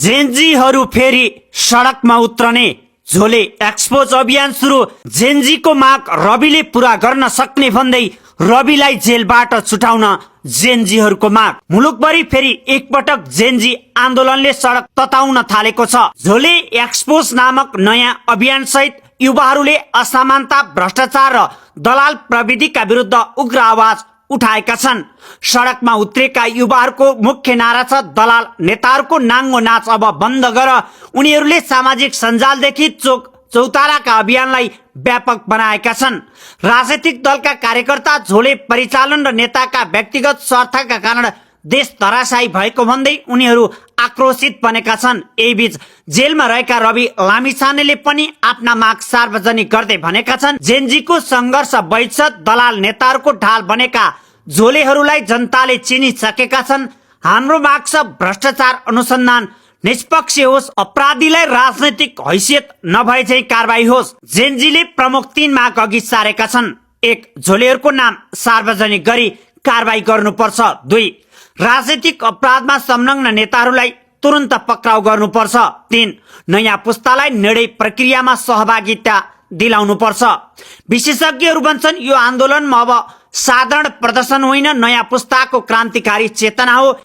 जेनजीहरू फेरि सडकमा उत्रने, झोले एक्सपोज अभियान सुरु। जेनजीको माग रविले पूरा गर्न सक्ने भन्दै रविलाई जेलबाट छुटाउन जेनजीहरूको माग। मुलुकभरि फेरि एकपटक जेनजी आन्दोलनले सडक तताउन थालेको छ। झोले एक्सपोज नामक नयाँ अभियान सहित युवाहरूले असमानता, भ्रष्टाचार र दलाल प्रविधिका विरुद्ध उग्र आवाज उठाएका छन्। सडकमा उत्रेका युवाहरूको मुख्य नारा छ, दलाल नेताहरूको नाङ्गो नाच अब बन्द गर। उनीहरूले सामाजिक सञ्जालदेखि चोक चौताराका अभियानलाई व्यापक बनाएका छन्। राजनीतिक दलका कार्यकर्ता झोले परिचालन र नेताका व्यक्तिगत स्वार्थका कारण देश धराशायी भएको भन्दै उनीहरू आक्रोशित बनेका छन्। यही बीच जेलमा रहेका रवि लामिछानेले पनि आफ्ना माग सार्वजनिक गर्दै भनेका छन्, जेनजीको सङ्घर्ष वैध, दलाल नेताहरूको ढाल बनेका झोलेहरूलाई जनताले चिनिसकेका छन्। हाम्रो माग छ भ्रष्टाचार अनुसन्धान निष्पक्ष होस्, अपराधीलाई राजनैतिक हैसियत नभए चाहिँ कारबाही होस्। जेनजीले प्रमुख 3 माग अघि सारेका छन्। 1. झोलेहरूको नाम सार्वजनिक गरी कारबाही गर्नुपर्छ। 2. राजनीतिक अपराधमा संलग्न नेताहरूलाई तुरन्त पक्राउ गर्नुपर्छ। 3. नयाँ पुस्तालाई निर्णय प्रक्रियामा सहभागिता दिलाउनुपर्छ। विशेषज्ञहरू भन्छन् यो आन्दोलनमा अब साधारण प्रदर्शन होइन, नयाँ पुस्ताको क्रान्तिकारी चेतना हो।